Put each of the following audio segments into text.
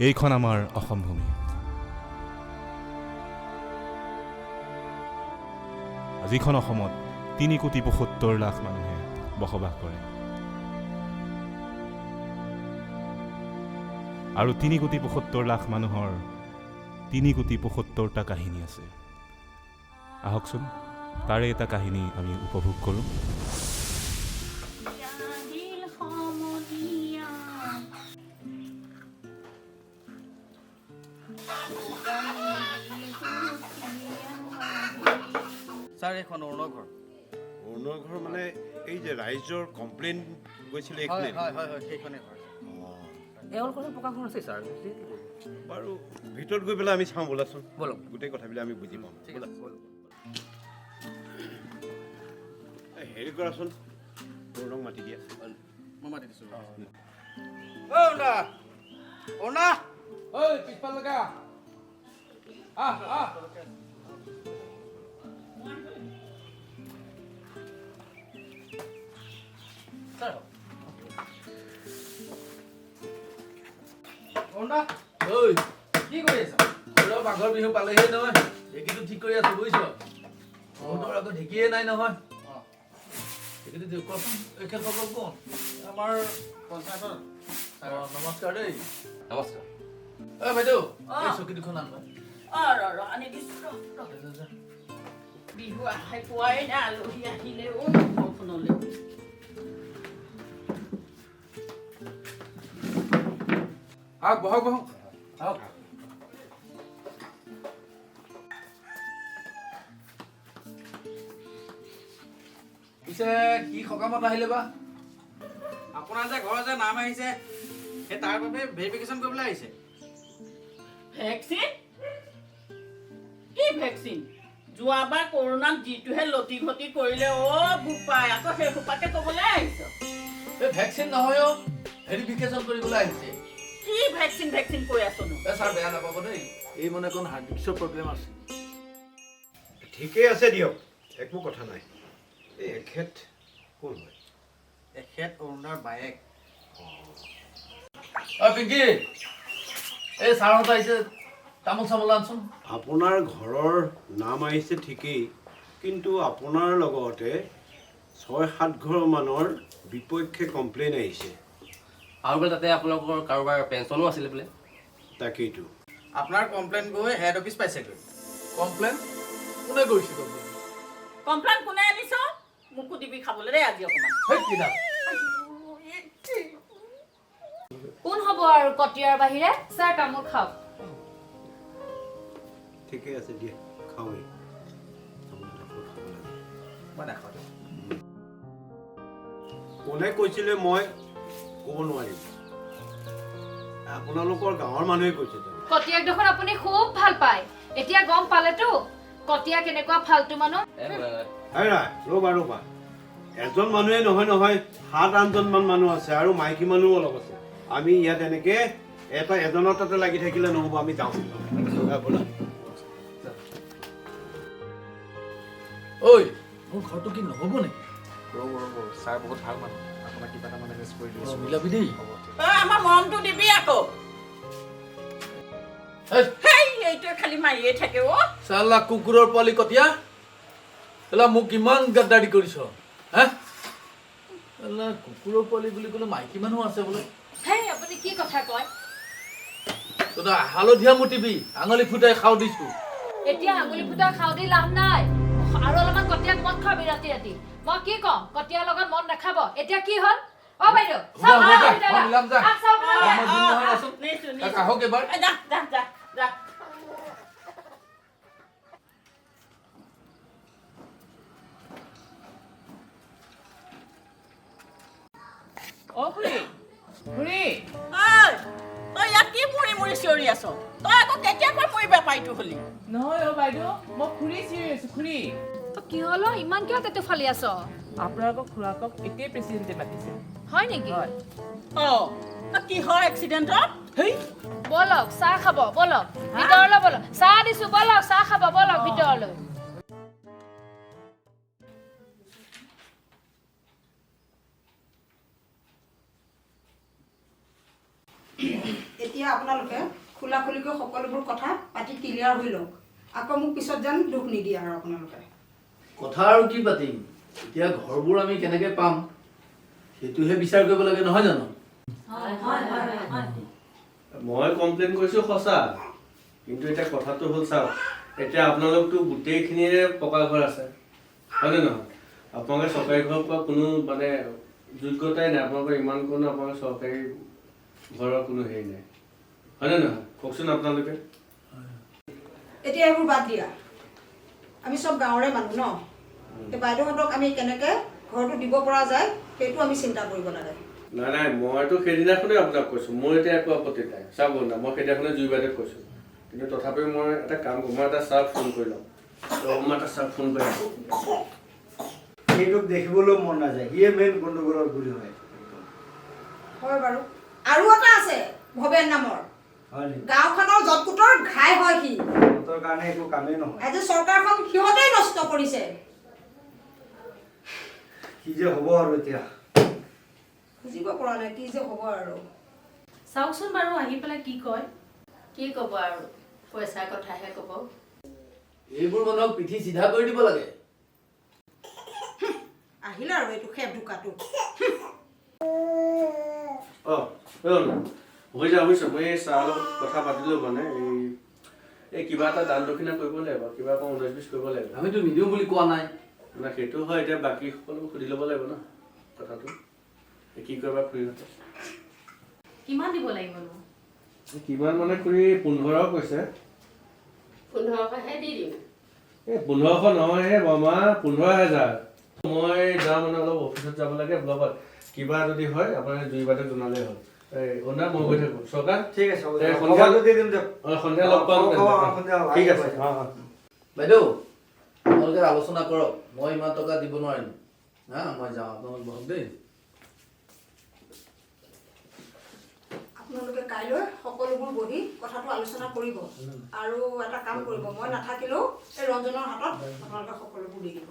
এইখন আমাৰ অসম ভূমি। যিখন অসমত 3 কোটি 75 লাখ মানুহে বসবাস কৰে আৰু 3 কোটি 75 লাখ মানুহৰ 3 কোটি 75টা কাহিনী আছে। আহকচোন, তাৰে এটা কাহিনী আমি উপভোগ কৰোঁ। লাগিল সমনীয়া। ছাৰ, এইখন অৰুণৰ ঘৰ। অৰুণৰ ঘৰ মানে এই যে ৰাইজৰ কমপ্লেইন গৈছিলে, হয়। এইখনে? হয়, সেইখনেই ঘৰ। এওঁলোকৰ পকা ঘৰ আছে ছাৰ। বাৰু, ভিতৰত গৈ পেলাই আমি চাওঁ ব'লাচোন। ব'লক। গোটেই কথাবিলাক আমি বুজি পাম। ঠিক ব'লা। আছে, ব'লক। এই, হেৰি কৰাচোন, অৰুণক মাতি দিয়া। মই মাতি দিছোঁ। অ অৰুণা, অৰুণা! ঐ, পিছফাল লগা, আহ আহ। ছাৰ। অৰুণা! ঐ। কি কৰি আছা? ৰ, মাঘৰ বিহু পালেহি নহয়, ঢেঁকীটো ঠিক কৰি আছো, বুজিছ? বহুতৰ আকৌ ঢেঁকীয়ে নাই নহয়। ঢেঁকীটো কচোন, এখেতসকল কোন? আমাৰ পঞ্চায়তৰ। অ, নমস্কাৰ দেই। নমস্কাৰ। ঐ বাইদেউ, এই চকী দুখন আন। অ, ৰ ৰ, আনি দিছো, ৰ ৰ। বিহু আহি পোৱাই নাই, আলহী আহিলে অ ঘৰখনলৈ। আহক, বহক বহক, আহক। পিছে কি সকামত আহিলে বা? আপোনাৰ যে ঘৰৰ যে নাম আহিছে, সেই তাৰ বাবে ভেৰিফিকেশ্যন কৰিবলৈ আহিছে। ভেকচিন? কি ভেকচিন? যোৱাবাৰ কৰোণাত যিটোহে লটি ঘটি কৰিলে অ বোপাই, আকৌ সেই সোপাকে ক'বলৈ আহিছ? এই ভেকচিন নহয় অ, ভেৰিফিকেশ্যন কৰিবলৈ আহিছে। কি ভেকচিন ভেকচিন কৈ আছনো? এ ছাৰ, বেয়া নাপাব দেই, এই মানে অকণ হাৰ্ড ডিস্কৰ প্ৰব্লেম আছে। ঠিকেই আছে দিয়ক, একো কথা নাই। এই এখেত কোন হয়? এখেত অৰুণাৰ বায়েক। অ পিংকি, এই ছাৰহঁত আহিছে, তামোল চামোল আনচোন। আপোনাৰ ঘৰৰ নাম আহিছে ঠিকেই, কিন্তু আপোনাৰ লগতে ছয় সাত ঘৰ মানৰ বিপক্ষে কমপ্লেইন আহিছে। আৰু বোলে তাতে আপোনালোকৰ কাৰোবাৰ পেঞ্চনো আছিলে বোলে। তাকেইতো। আপোনাৰ কমপ্লেইন গৈ হেড অফিচ পাইছেগৈ। কমপ্লেইন? কোনে কৰিছে কমপ্লেইন? কমপ্লেইন কোনে আনিছ? মোকো দিবি খাবলৈ দেই আজি অকণমান। হেই কিনা। কোন হ'ব আৰু কটিয়াৰ বাহিৰে? ছাৰ, তামোল খাওক। ঠিকেই আছে দিয়া, খাওঁৱেই। তামোল এটা খাব লাগে। মই নাখাওঁ দিয়ক। কোনে কৈছিলে মই ক'ব নোৱাৰিম। আপোনালোকৰ গাঁৱৰ মানুহে কৈছে জানো? কটিয়াক দেখোন আপুনি খুব ভাল পায়। এতিয়া গম পালেতো কটীয়া কেনেকুৱা ফাল্টু মানুহ। হেৰা, ৰ'বা ৰ'বা, এজন মানুহে নহয় নহয়, সাত আঠজনমান মানুহ আছে আৰু মাইকী মানুহো অলপ আছে। আমি ইয়াত এনেকে এটা এজনৰ তাতে লাগি থাকিলে নহ'ব। আমি যাওঁ। ব'লা। ঐ, মোৰ ঘৰটো কি নহ'ব নেকি? ৰ'ব ৰ'ব, ছাৰ বহুত ভাল মানুহ। আপোনাক কিবা এটা মানে মেনেজ কৰি অ, দিছোঁ। মিলাবি দেই। হ'ব, ঠিক। অ, আমাৰ মৰমটো দিবি আকৌ। হেই। হেই, এইটোৱে খালি মাৰিয়ে থাকে অ। চালা কুকুৰৰ পোৱালি কটীয়া, চালা মোক ইমান গাদ্দাৰি কৰিছ হে? চালা কুকুৰৰ পোৱালি বুলি ক'লে মাইকী মানুহ আছে বোলে। হেই, আপুনি কি কথা কয়? তই হালধীয়া মুতিবি, আঙুলি ফুটাই খাওঁ দিছো। এতিয়া আঙুলি ফুটা খাওঁ দি লাভ নাই। আৰু অলপমান কটীয়াক মদ খুৱাবি ৰাতি ৰাতি। মই কি ক'ম, কটীয়াৰ লগত মদ নাখাব। এতিয়া কি হ'ল? অ বাইদেউ, হ'ব, চাওক, হ'ব, আহক যা, ভিতৰলৈ। মই মিলাম, যা। আহক, চাওক, ভিতৰলৈ। মই দিম নহয়, ৰচোন। নিছো। তাক নিছো। আহক এবাৰ। এ, যা যা যা যা। অ খুৰী, খুৰী! ঐ, তই ইয়াত কি মৰি মৰি চিঞৰি আছ? তই আকৌ কেতিয়াৰ পৰা মৰি বেপাৰীটো হলি? নহয় অ বাইদেউ, মই খুৰী চিঞৰি আছো, খুৰী। তই কি হ'ল অ? ইমান কিয় টেটু ফালি আছ? আপোনালোকৰ খুৰাকক এতিয়াই প্ৰেচিডেণ্টে মাতিছে। হয় নেকি? হয়। অ, তই কিহৰ এক্সিডেণ্টত? হেই। ব'লক, চাহ খাব ব'লক, ভিতৰলৈ ব'লক। চাহ দিছো, ব'লক, চাহ খাব ব'লক ভিতৰলৈ। এতিয়া আপোনালোকে খোলা খুলিকৈ সকলোবোৰ কথা পাতি ক্লিয়াৰ হৈ লওক। আকৌ মোক পিছত যেন দুখ নিদিয়ে আৰু আপোনালোকে। কথা আৰু কি পাতিম এতিয়া, ঘৰবোৰ আমি কেনেকৈ পাম সেইটোহে বিচাৰ কৰিব লাগে, নহয় জানো? মই কমপ্লেইন কৰিছোঁ সঁচা, কিন্তু এতিয়া কথাটো হ'ল, চাওক, এতিয়া আপোনালোকতো গোটেইখিনিৰে পকা ঘৰ আছে, হয়নে নহয়? আপোনালোকে চৰকাৰী ঘৰ পোৱা কোনো মানে যোগ্যতাই নাই। আপোনালোকৰ ইমান কোনো, আপোনালোকৰ চৰকাৰী ঘৰৰ কোনো হেৰি নাই, হয়নে নহয় কওকচোন আপোনালোকে? এতিয়া এইবোৰ বাদ দিয়া, আমি চব গাঁৱৰে মানুহ ন। এই বাইদেউহঁতক আমি কেনেকৈ ঘৰটো দিব পৰা যায় সেইটো আমি চিন্তা কৰিব লাগে। নাই নাই, মইতো সেইদিনাখনেই আপোনাক কৈছোঁ, মোৰ এতিয়া একো আপত্তি নাই। চাব না, মই সেইদিনাখনে জুই বাইদেউক কৈছোঁ, কিন্তু তথাপিও মই এটা কাম কৰোঁ, মই এটা ছাৰক ফোন কৰি লওঁ। ৰ'ব, মই এটা ছাৰক ফোন কৰি আছোঁ। সেইটোক দেখিবলৈও মন নাযায়, সিয়ে মেইন গণ্ডগোলৰ গুৰি হয়। হয় বাৰু, আৰু এটা আছে ভৱেন নামৰ। হয় নেকি? গাঁওখনৰ য'ত-কোটৰ ঘাই হয় সি। সিহঁতৰ কাৰণে একো কামেই নহয়। আজি চৰকাৰখন সিহঁতেই নষ্ট কৰিছে। কি যে হ'ব আৰু এতিয়া। বুজিব পৰা নাই কি যে হ'ব আৰু। চাওকচোন বাৰু আহি পেলাই কি কয়। কি ক'ব আৰু, পইচাৰ কথাহে ক'ব। এইবোৰ মানুহক পিঠি চিধা কৰি দিব লাগে। আহিলে আৰু এইটো খেপ ঢুকাটো। অঁ, হৈ যা বুজিছ, মই এই ছাৰৰ লগত কথা পাতিলোঁ, মানে এই কিবা এটা দান দক্ষিণা কৰিব লাগিব, কিবা এটা 19-20 কৰিব লাগিব। আমিতো নিদিওঁ বুলি কোৱা নাই। মানে সেইটো হয়, এতিয়া বাকী সকলো সুধি ল'ব লাগিব ন কথাটো, এই কি কৰিবা খুৰীহঁতে। কিমান দিব লাগিবনো? কিমান মানে খুৰী, 15 কৈছে। 1500হে দি দিম। এই 1500 নহয় হে মামা, 15,000। মই যাওঁ, মানে অলপ অফিচত যাব লাগে ব্লকত, কিবা যদি হয় আপোনাৰ জুই বাইদেউক জনালেই হ'ল। এই অনা, মই গৈ থাকোঁ চৰকাৰ। ঠিক আছে, হ'ব এই দিয়ক। সন্ধিয়া খবৰটো দি দিম দিয়ক। অঁ, সন্ধিয়া লগ পাম। অ, অ, সন্ধিয়া হ'ব। ঠিক আহিব, আছে। আহিব। অঁ অঁ। বাইদেউ, আপোনালোকে আলোচনা কৰক, মই ইমান টকা দিব নোৱাৰিম। হা, মই যাওঁ, আপোনালোক বহক দেই। আপোনালোকে কাইলৈ সকলোবোৰ বহি কথাটো আলোচনা কৰিব আৰু এটা কাম কৰিব, মই নাথাকিলেও এই ৰঞ্জনৰ হাতত আপোনালোকে সকলোবোৰ দি দিব।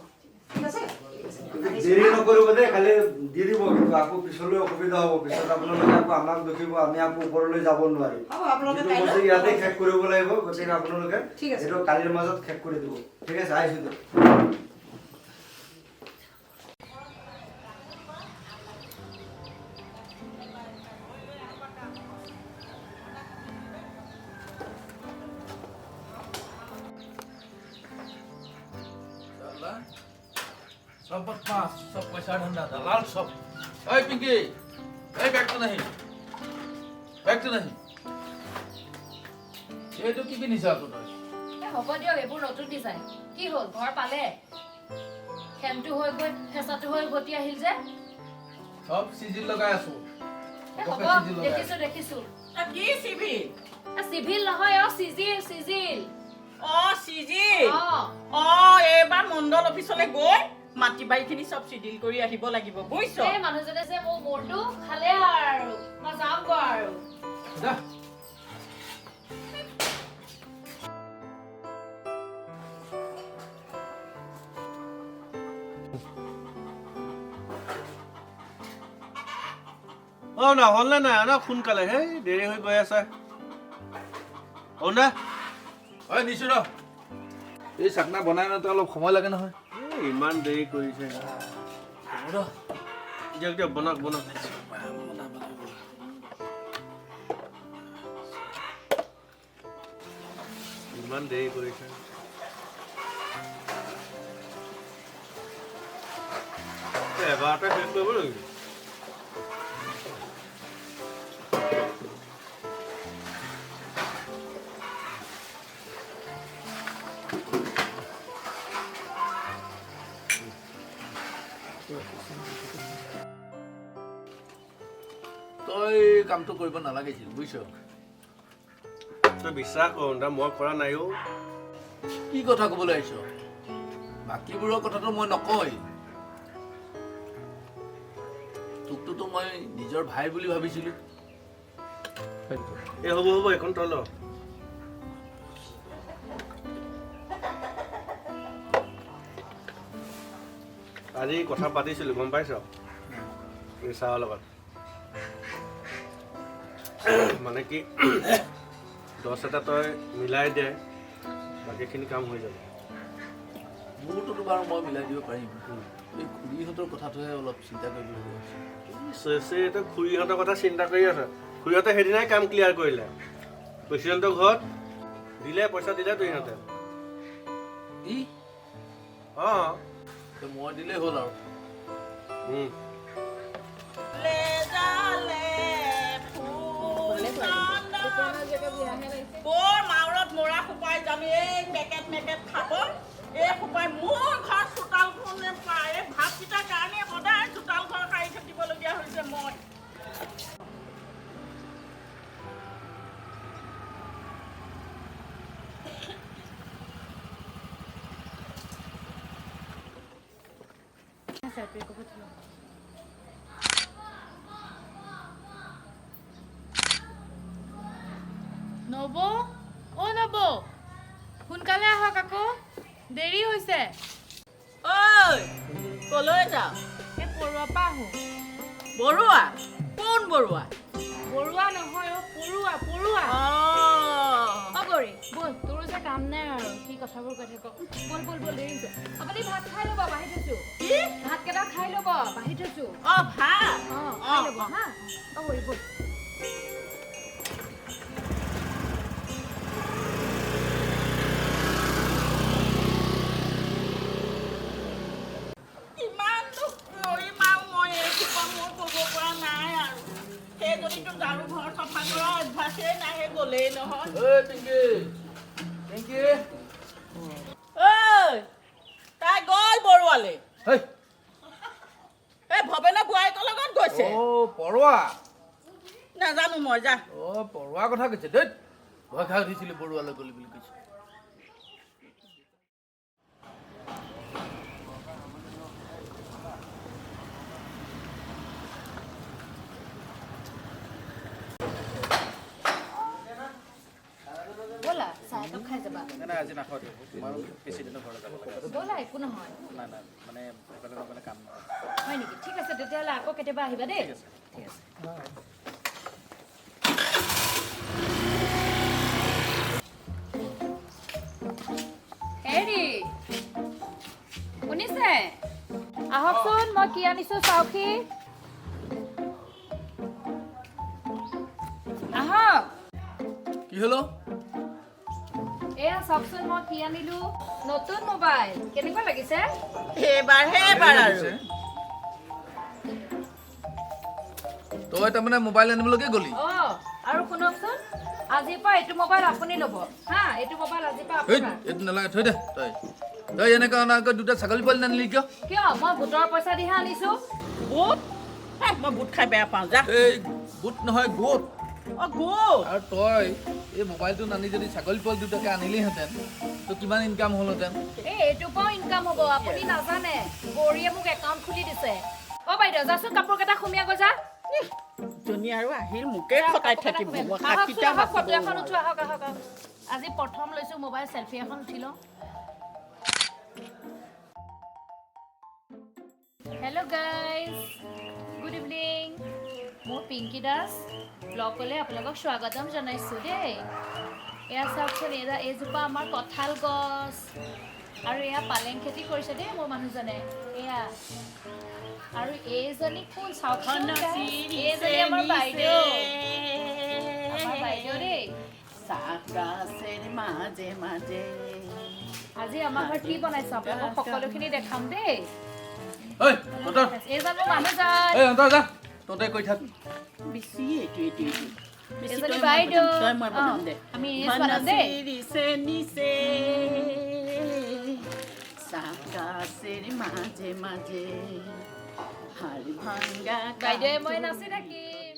ঠিক আছে? ঠিক আছে। আহিছোঁ দেৰি হা। নকৰিব দেই, খালি দি দিব, কিন্তু আকৌ পিছলৈ অসুবিধা হ'ব, পিছত আপোনালোকে আকৌ আমাক দোষিব, আমি আকৌ ওপৰলৈ যাব নোৱাৰিম। হ'ব, আপোনালোকে যিটো কাইলৈ বস্তু ইয়াতে শেষ কৰিব লাগিব, গতিকে আপোনালোকে ঠিক আছে। এইটো কালিৰ মাজত শেষ কৰি দিব। ঠিক আছে, আহিছোঁ দিয়ক। চব বদমাছ, চব পইচাৰ ধান্দা, দালাল চব। ঐ পিংকি, এই বেগটো নাহি, বেগটো নাহি। এইটো কি পিন্ধিছ আকৌ তই? এ হ'ব দিয়ক, এইবোৰ নতুন ডিজাইন। কি হ'ল, ঘৰ পালে? খেমটো হৈ গৈ ফেঁচাটো হৈ উভতি আহিল যে। চব চিজিল লগাই আছো। এ হ'ব, চবকে চিজিল লগাই দেখিছো দেখিছো। কি চিভিল? এ চিভিল নহয় অ, চিজিল চিজিল। অ, চিজিল। অ। অ, এইবাৰ মণ্ডল অফিচলৈ গৈ মাটি বাৰীখিনি চব চিজিল কৰি আহিব লাগিব, বুজিছ? এই মানুহজনে যে মোৰ মূৰটো খালে আৰু, মই যামগৈ আৰু। যা। অঁ না, হ'লনে নাই? না, সোনকালে, হেই দেৰি হৈ গৈ আছে। অ' না। ঐ নিছো ৰ, এই চাকনা বনাই লওঁতে অলপ সময় লাগে নহয়। এই ইমান দেৰি কৰিছে। ৰ। দিয়ক দিয়ক, বনাওক বনাওক। ইমান দেৰি কৰিছে। এবাৰতে শেষ কৰিব নেকি? তই কামটো কৰিব নালাগিছিল, বুজিছ? তই বিশ্বাস কৰ দা, মই কৰা নাই অ'। কি কথা ক'বলৈ আহিছ? বাকীবোৰৰ কথাটো মই নকওঁ, তোকটোতো মই নিজৰ ভাই বুলি ভাবিছিলো। এই হ'ব হ'ব, এইখন তই ল। আজি কথা পাতিছিলো, গম পাইছ, এই ছাৰৰ লগত, মানে কি 10 এটা তই মিলাই দে, বাকীখিনি কাম হৈ যাব। মোৰটোতো বাৰু মই মিলাই দিব পাৰিম, এই খুৰীহঁতৰ কথাটোহে অলপ চিন্তা কৰিবলগীয়া হৈছে। তই খুৰীহঁতৰ কথা চিন্তা কৰি আছ? খুৰীহঁতে সেইদিনাই কাম ক্লিয়াৰ কৰিলে, প্ৰেচিডেণ্টৰ ঘৰত দিলে পইচা, দিলে তো ইহঁতে। ই অঁ, মই দিলেই হ'ল আৰু। বৰ মাউৰত মৰা সোপাই জানো এই পেকেট মেকেট খাব, এই সোপাই মোৰ ঘৰ চোতালখনে পায়। এই ভাতকেইটাৰ কাৰণে সদায় চোতাল ঘৰ সাৰি থাকিবলগীয়া হৈছে মই। নবৌ, অ' নবৌ, সোনকালে আহক আকৌ, দেৰি হৈছে। ঐ, কলৈ যাওঁ? এই পৰুৱা পৰা আহোঁ। বৰুৱা? কোন বৰুৱা? বৰুৱা নহয় অ', পৰুৱা, পৰুৱা। অ' গৌৰী, ব'ল, তোৰো যে কাম নাই আৰু, কি কথাবোৰ কৈ থাক। ব'ল ব'ল ব'ল, দেৰি হৈছে। আপুনি ভাত খাই ল'ব, বাঢ়ি থৈছোঁ। কি? ভাতকেইটা খাই ল'ব, বাঢ়ি থৈছোঁ। অ' ভাত? অঁ, খাই ল'ব হা। অ' গৌৰী ব'ল। নাজানো মই, যা। অ, পৰুৱা কথা কৈছে দেই, ভয় খাই উঠিছিলো বৰুৱালৈ গ'লি বুলি কৈছে। ব'লা, চাহ একাপ খাই যাবা। নাই, আজি নাখাওঁ দিয়ক, মই প্ৰেচিডেণ্টৰ ঘৰলৈ যাব লাগে। ব'লা, একো নহয়। নাই নাই, মানে সেইফালে নগ'লে কাম নহয়। হয় নেকি? ঠিক আছে, তেতিয়াহ'লে আকৌ কেতিয়াবা আহিবা দেই। ঠিক আছে। হেৰি, শুনিছে? আহকচোন, মই কি আনিছো চাওকহি। আহক। কি হ'ল? এয়া চাওকচোন, মই কি আনিলো, নতুন মোবাইল। কেনেকুৱা লাগিছে? এইবাৰহে এবাৰ আৰু। তই তাৰমানে মোবাইল আনিবলৈকে গ'লি? অঁ, আৰু শুনকচোন, আজিৰ পৰা এইটো মোবাইল আপুনি ল'ব হা। এইটো মোবাইল আজিৰ পৰা আপোনাৰ। এইটো নালাগে, থৈ দে। তই তই এনেকৈ অনা দুটা ছাগলী পোৱালি নানিলি কিয়? কিয়, মই গোটৰ পইচা দিহে আনিছো। বুট? মই বুট খাই বেয়া পাওঁ, যা। এই বুট নহয়, গোট। অ' গোট। আৰু তই এই মোবাইলটো নানি যদি ছাগলী পোৱালি দুটাকে আনিলিহেঁতেন, তো কিমান ইনকাম হ'লহেঁতেন? এই এইটোৰ পৰাও ইনকাম হ'ব, আপুনি নাজানে। গৌৰীয়ে মোক একাউণ্ট খুলি দিছে। অ' বাইদেউ, যাচোন কাপোৰ কেইটা সুমিয়াই গৈ যা। জনী আৰু আহিল মোকে খটাই থাকিব। ফটো এখন উঠো, আহক আহক আহক। আজি প্ৰথম লৈছো মোবাইল, চেলফি এখন উঠি লওঁ। Hello' guys, good evening. মোৰ পিংকি দাস ব্লগলৈ আপোনালোকক স্বাগতম জনাইছোঁ দেই। এয়া চাওকচোন, এয়া এইজোপা আমাৰ কঁঠাল গছ, আৰু এয়া পালেং খেতি কৰিছে দেই মোৰ মানুহজনে। এয়া আৰু এইজনী কোন চাওকচোন, এইজনী আমাৰ বাইদেউ, আমাৰ বাইদেউ দেই। আজি আমাৰ ঘৰত কি বনাইছো আপোনালোকক সকলোখিনি দেখাম দেই। এইজন মোৰ মানুহজন। ততে কৈ থাক। বেছি এইটো এইটো এইটো। এজনী বাইদেউ। মই বনাম দে। আমি এই বনাম দেই। মাঝে মাঝে হাড় ভাঙ্গা বাইদেউ মই নাচি থাকিম।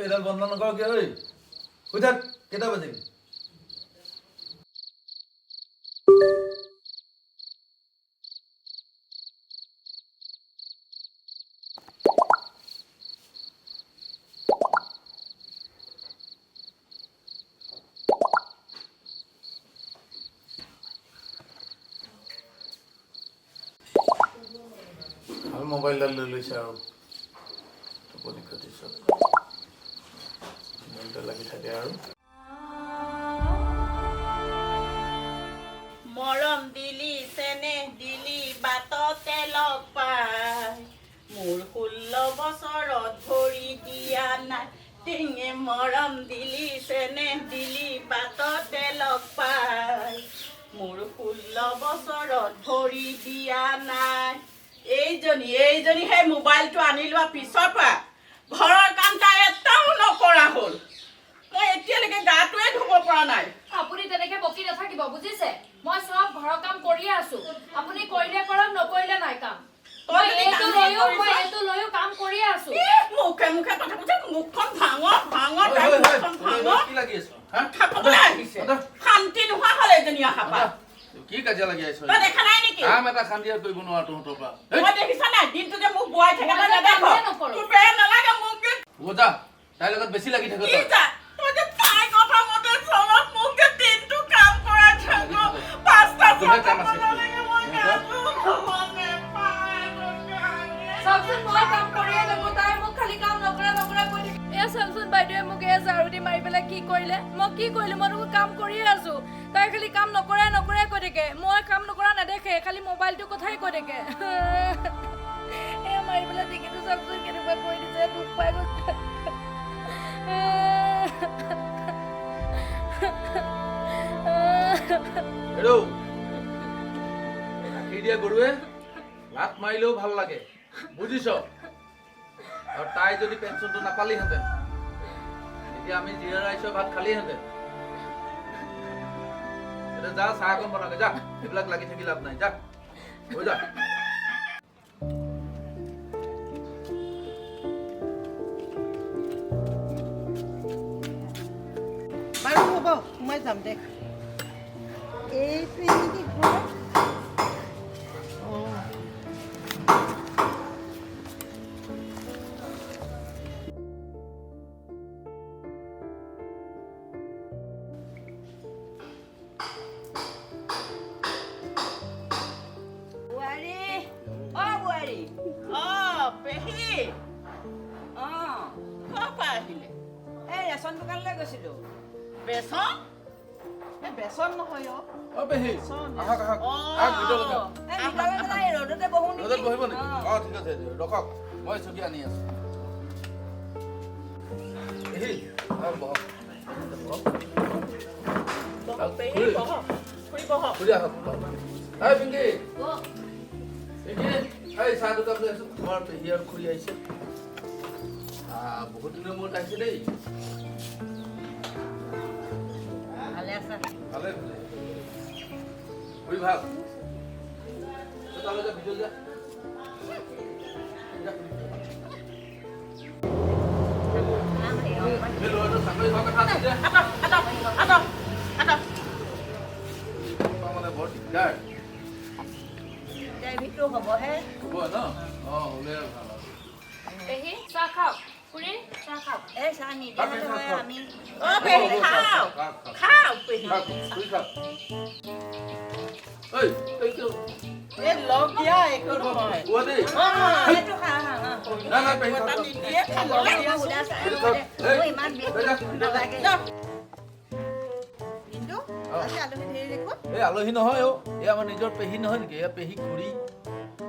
এইডাল বন্ধ নকৰ কিয়? ঐ, শুই থাক। কেইটা বাজিল? মোবাইলডাল লৈ লৈছে আৰু টোপনি খতি চব মোবাইলতে লাগি থাকে আৰু। মৰম দিলি, চেনেহ দিলি, বাটতে লগ পাই, মোৰ 16 বছৰত ভৰি দিয়া নাই। টিঙে মৰম দিলি, চেনেহ দিলি, বাটতে লগ পাই, মোৰ 16 বছৰত ভৰি দিয়া নাই। এইজনী সেই মোবাইলটো আনি লোৱা পিছৰ পৰা ঘৰৰ কাম তাই এটাও নকৰা হ'ল। মই এতিয়ালৈকে গাটোৱে ধুব পৰা নাই। আপুনি তেনেকে বকি নাথাকিব বুজিছে, মই চব ঘৰৰ কাম কৰিয়ে আছো। আপুনি কৰিলে কৰক, নকৰিলে নাই কাম। তই মই যদি এইটো কাম লৈও, নকৰিছ? মই এইটো লৈও কাম কৰিয়ে আছো। ই, মুখে মুখে কথা কৈছে, মুখখন ভাঙক ভাঙক, ঐ, তাইৰ ঐ, ঐ, মুখখন ঐ, ঐ, ভাঙক। কি লাগি আছ হা? খাবলৈ আহিছে, দাদা। শান্তি নোহোৱা হ'ল এজনী অহা পৰা। কি কাজিয়া লাগি আহিছ? তই দেখা নাই নেকি? কাম এটা শান্তি আৰু কৰিব নোৱাৰা তহঁতৰ পৰা। হেই! মই দেখিছা নাই দিনটো যে মোক বোৱাই থাকে, মই তই যে নেদেখ? কামেই নকৰো। তোৰ বেয়া নালাগে মোক যে? হ'ব যা, তাইৰ লগত বেছি লাগি থাক কি তই। যা, তই যে তাইৰ কথা মতে চলত মোক যে দিনটো কাম কৰাই থাক, পাঁচটা তোৰহে ছটা কাম আছে। বজালৈকে মই গাটো ধুব নেপাওঁ। চাওকচোন, মই কাম কৰিয়ে থাকো, তাই মোক খালি কাম নকৰা নকৰা কৈ থাকে। এয়া চাওকচোন, বাইদেৱে মোক এয়া ঝাৰু দি মাৰি পেলাই কি কৰিলে। মই কি কৰিলো? মই দেখোন কাম কৰিয়ে আছো। তাই খালি কাম নকৰাই নকৰাই কৈ থাকে। মই কাম নকৰা নেদেখে, খালি মোবাইলটোৰ কথাই কৈ থাকে। এয়া মাৰি পেলাই ডিঙিটো চাওকচোন কেনেকুৱা কৰি দিছে, দুখ পাই গৈছে। হেৰৌ, গাখীৰ দিয়া গৰুৱে লাত মাৰিলেও ভাল লাগে বুজিছ। আৰু তাই যদি পেঞ্চনটো নাপালিহেঁতেন, তেতিয়া আমি জিৰা ৰাইচৰ ভাত খালিহেঁতেন। এতিয়া যা, চাহ অকণ বনাগে যা, এইবিলাক লাগি থাকি লাভ নাই, যা হৈ যা। বাৰু হ'ব, মই যাম দে। এইটোৱে নেকি ঘৰ? অঁ। বোৱাৰী, অ বোৱাৰী। অ পেহী। অ। ক'ৰ পৰা আহিলে? এই ৰেচন দোকানলৈ গৈছিলো। বেচন? এই বেচন নহয় অ। অ পেহী, আহক আহক, অ। আহক ভিতৰত আহক। এই ভিতৰলৈ পেলাই এই ৰ'দতে বহো নেকি? ৰ'দত বহিব নেকি? অ। অ ঠিক আছে, ৰখক মই চকী আনি আছো। পেহী আহক, বহক বহক। বহক পেহী, বহক খুৰী, বহক। খুৰী আহক, বহক। এই পিংকি, পিংকি, এই চাহ দুকাপ লৈ আছো। তোমাৰ পেহী আৰু খুৰী আহিছে। বহুত দিনৰ মূৰত আহিছে দেই। ভালে আছা? ভালে ভালে। খুৰী ভাল? তই তালৈ যা, ভিতৰত যা। যা। এই ল'ৰাটো চাকৰি হোৱা কথা আছিল যে। আঁতৰ আঁতৰ আঁতৰ আঁতৰ। মানে বৰ দিগদাৰ। ইণ্টাৰভিউটো হ'বহে। হ'ব ন? অ হ'লে আৰু ভাল আৰু। পেহী চাহ খাওক, খুৰী চাহ খাওক। এই চাহ নিদিয়া নহয় আমি। অ পেহী খাওক, খাওক পেহী। খাওক, খুৰী খাওক। ঐ, এইটো। এই লগ দিয়া, একো নহয়। কোৱা দেই। অ, সেইটো খা, হা, হা। নাই নাই পেহী খাওক। নিদিয়ে খাবলৈ। মই সুদা চাহ খুৰী খাওক। মোৰ ইমান বেছি এই, যা। নালাগে। কিন্তু অ। আজি আলহী ধেৰ দেখোন। এই আলহী নহয় অ, এই আমাৰ নিজৰ পেহী নহয় নেকি? এয়া পেহী খুৰী।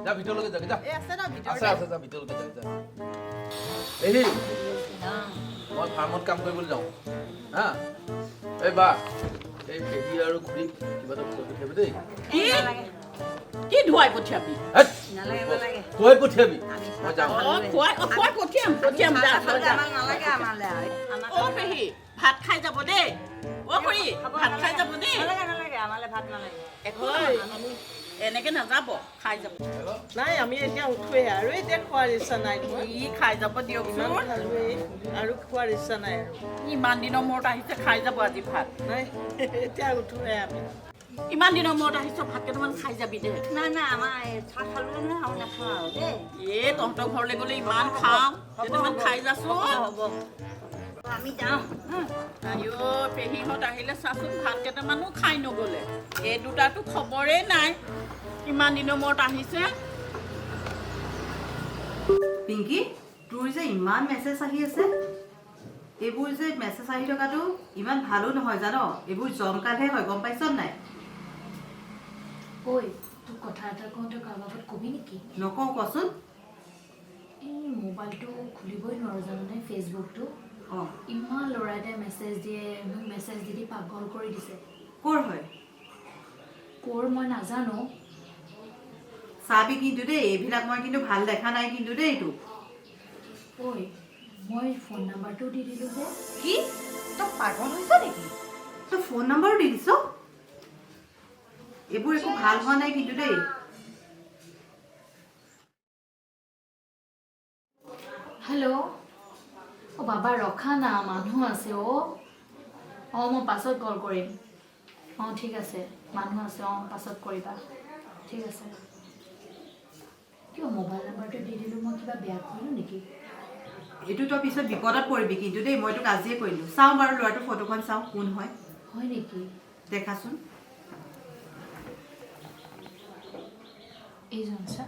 যা ভিতৰলৈকে যা, যা। এই আছে ন ভিতৰতে? আছে আছে, যা ভিতৰলৈকে যা, যা। পেহী, মই ফাৰ্মত কাম কৰিবলৈ যাওঁ হা। এই বা, এই পেহী আৰু খুৰীক কিবা এটা খুৱাই পঠিয়াবি দেই। কি কি ধুৱাই পঠিয়াবি? হেৎ। নালাগে নালাগে। খুৱাই পঠিয়াবি, মই যাওঁ। অ খুৱাই, অ খুৱাই পঠিয়াম, পঠিয়াম, যা, চাহ তই যা। আমাক নালাগে, আমালে আৰু। আমাক অ পেহী ভাত খাই যাব দেই। অ খুৰী ভাত খাই যাব দেই। নালাগে নালাগে, আমালে ভাত নালাগে। একো নহয়, এনেকে নাযাব, খাই যাব। নাই, আমি এতিয়া উঠোৱে আৰু এতিয়া খোৱাৰ ইচ্ছা নাই নহয়। ই খাই যাব দিয়কচোন। ইমান খালোৱেই আৰু খোৱাৰ ইচ্ছা নাই আৰু। ইমান দিনৰ মূৰত আহিছে, খাই যাব আজি ভাত। নাই, এতিয়া উঠোৱে আমি। ইমান দিনৰ মূৰত আহিছ, ভাত কেইটামান খাই যাবি দে। নাই নাই, আমাৰ এই চাহ খালো নহয়, আৰু নাখাওঁ আৰু দেই। এ তহঁতৰ ঘৰলৈ গ'লে ইমান খাওঁ, কেইটামান খাই যাচোন। হ'ব, আমি যাওঁ। আইঅ পেহীহঁত আহিলে চাচোন ভাত কেইটামানো খাই নগ'লে। এই দুটাতো খবৰেই নাই, ইমান দিনৰ মূৰত আহিছে। পিংকি, তোৰ যে ইমান মেছেজ আহি আছে, এইবোৰ যে মেছেজ আহি থকাটো ইমান ভালো নহয় জান, এইবোৰ জমকালহে হয়, গম পাইছ নাই? ঐ, তোক কথা এটা কওঁ, তই কাৰোবাৰ আগত কবি নেকি? নকওঁ, কচোন। এই মোবাইলটো খুলিবই নোৱাৰোঁ জাননে, ফেচবুকটো। অঁ। ইমান ল'ৰা এটাই মেছেজ দিয়ে, মোক মেছেজ দি দি পাগল কৰি দিছে। ক'ৰ হয়? ক'ৰ মই নাজানো। চাবি কিন্তু দেই, এইবিলাক মই কিন্তু ভাল দেখা নাই কিন্তু দেই তোক। ঐ, মই ফোন নাম্বাৰটো দি দিলোঁ যে। কি, তই পাগল হৈছ নেকি? তই ফোন নম্বৰো দি দিছ? এইবোৰ একো ভাল হোৱা নাই কিন্তু দেই। হেল্ল', অ' বাবা ৰখা না, মানুহ আছে। অ' অঁ, মই পাছত কল কৰিম। অঁ ঠিক আছে, মানুহ আছে। অঁ পাছত কৰিবা, ঠিক আছে। কিয় মোবাইল নাম্বাৰটো দি দিলোঁ? মই কিবা বেয়া কৰিলোঁ নেকি? এইটো তই পিছত বিপদত পৰিবি কিন্তু দেই, মই তোক আজিয়ে কৰিলোঁ। চাওঁ বাৰু ল'ৰাটোৰ ফটোখন চাওঁ কোন হয়। হয় নেকি? দেখাচোন। এইজন চা।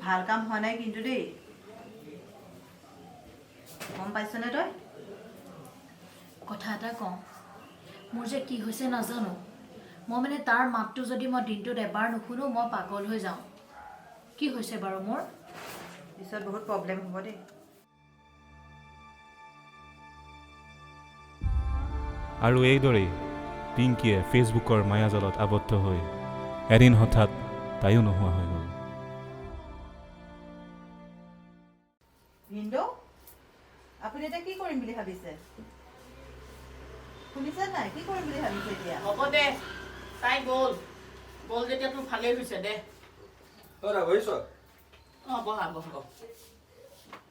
ভাল কাম হোৱা নাই কিন্তু দেই, গম পাইছনে তই? কথা এটা কওঁ, মোৰ যে কি হৈছে নাজানো, মই মানে তাৰ মাতটো যদি মই দিনটোত এবাৰ নুশুনো মই পাগল হৈ যাওঁ। কি হৈছে বাৰু মোৰ? পিছত বহুত প্ৰব্লেম হ'ব দেই। আৰু এইদৰেই পিংকীয়ে ফেচবুকৰ মায়াজালত আবদ্ধ হৈ এদিন হঠাৎ তাইও নোহোৱা হৈ গ'ল। ভিনদেউ, আপুনি এতিয়া কি কৰিম বুলি ভাবিছে? শুনিছে নাই, কি কৰিম বুলি ভাবিছে এতিয়া? হ'ব দে, তাই গ'ল গ'ল যেতিয়া তোৰ ভালেই হৈছে দে। অ' বুজিছ? অঁ বহা বহা।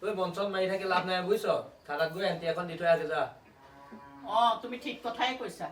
ঐ, বন চন মাৰি থাকি লাভ নাই বুজিছ, থানাত গৈ এণ্ট্ৰি এখন দি থৈ আগে যা। অঁ, তুমি ঠিক কথাই কৈছা।